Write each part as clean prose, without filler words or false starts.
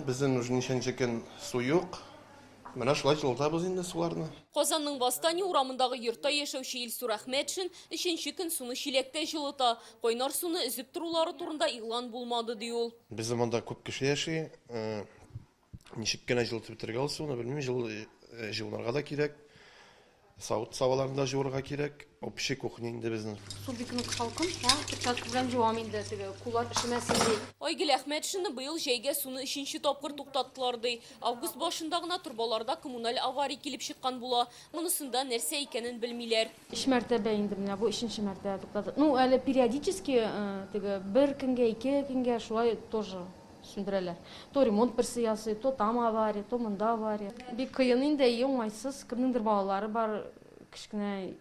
Безнең уже ничәнче көн су юк. Менә шулай җылытабыз инде суларны. Казанның Восстание урамындагы йортта яшәүче Илсур Әхмәтшин өченче көн суны чиләктә җылыта. Кайнар суны өзеп торулары турында игълан булмады, ди ул. Безнең монда күп кеше яши. Ничек кенә җылытып бетерергә ул суны, белмим. Җылынырга да кирәк. Савыт-сабаларны да җуырга кирәк. Общий кухня инде безнең. Су бик нык салкын, ә перчатка белән җуам инде, теге куллар өшемәсен дип. Айгөл Әхмәтшина быел җәйгә суны өченче тапкыр туктаттылар, ди. Август башында гына торбаларда коммуналь авария килеп чыккан була. Монысында нәрсә икәнен белмиләр. Өч мәртәбә инде менә бу өченче мәртәбә туктаттык. Ну, әле периодически теге бер көнгә, ике көнгә шулай тоже Сүндерәләр. То ремонт берсе ясый, то там авария, то монда авария. Бик кыен инде, әйе, уңайсыз. Кемнеңдер балалары бар, кечкенә,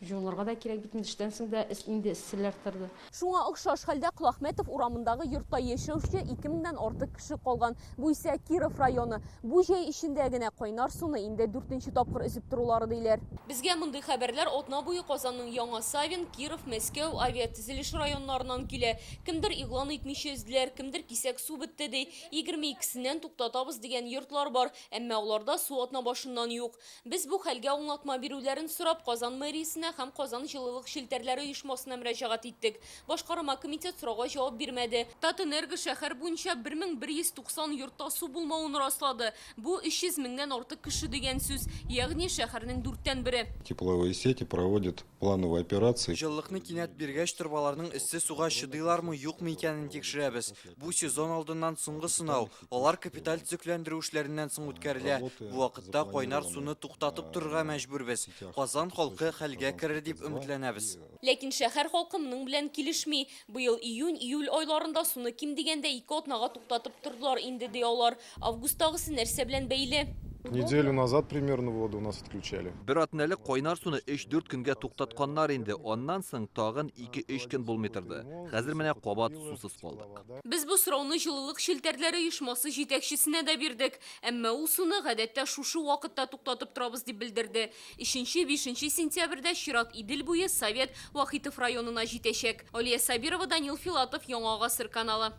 җуынырга да кирәк бит инде, эштән соң да инде эсселәр торды. Шуңа охшаш хәлдә Колахмәтов урамындагы йортта яшәүче 2 меңнән артык кеше калган. Бу исә Киров районы. Бу җәй эчендә генә кайнар суны инде дүртенче тапкыр өзеп торулары, диләр. Безгә мондый хәбәрләр атна буе Казанның Яңа Савин, Киров, Мәскәү, Авиатөзелеш районнарыннан килә. Кемдер игълан итмичә өзделәр, кемдер кисәк су бетте ди. 22-сеннән туктатабыз дигән йортлар бар, әмма аларда су атна башыннан юк. Без бу хәлгә аңлатма бирүләрен сорап Казан мэриясенә һәм Казан җылылык челтәрләре оешмасына мөрәҗәгать иттек. Башкарма комитет сорауга җавап бирмәде. Татэнерго шәһәр буенча 1190 йортта су булмавын раслады. Бу 300 меңнән артык кеше дигән сүз, ягъни шәһәрнең дүрттән бере. Тепловые сети проводят плановые операции. Җылылыкны кинәт биргәч, торбаларның эссе суга чыдыйлармы, юкмы икәнен тикшерәбез. Бу сезон алдыннан соңгы сынау. Алар капиталь төзекләндерү эшләреннән соң үткәрелә. Бу вакытта кайнар суны туктатып торырга мәҗбүрбез. Казан халкы хәлгә керер дип өметләнәбез. Ләкин шәһәр халкы моның белән килешми. Быел июнь, июль айларында суны ким дигәндә ике атнага туктатып тордылар инде, ди алар. Августтагысы нәрсә белән бәйле? Неделю назад примерно воду у нас отключали. Бер атна элек кайнар суны өч-дүрт көнгә туктатканнар инде, аннан соң тагын ике-өч көн булмый торды. Хәзер менә кабат сусыз калдык. Без бу сорауны җылылык челтәрләре оешмасы җитәкчесенә дә бирдек. Әмма ул суны, гадәттә, шушы вакытта туктатып торабыз, дип белдерде. Өченче, бишенче сентябрьдә чират Идел буе, Совет, Вахитов районына җитәчәк. Алия Сабирова, Данил Филатов, Яңа Гасыр каналы.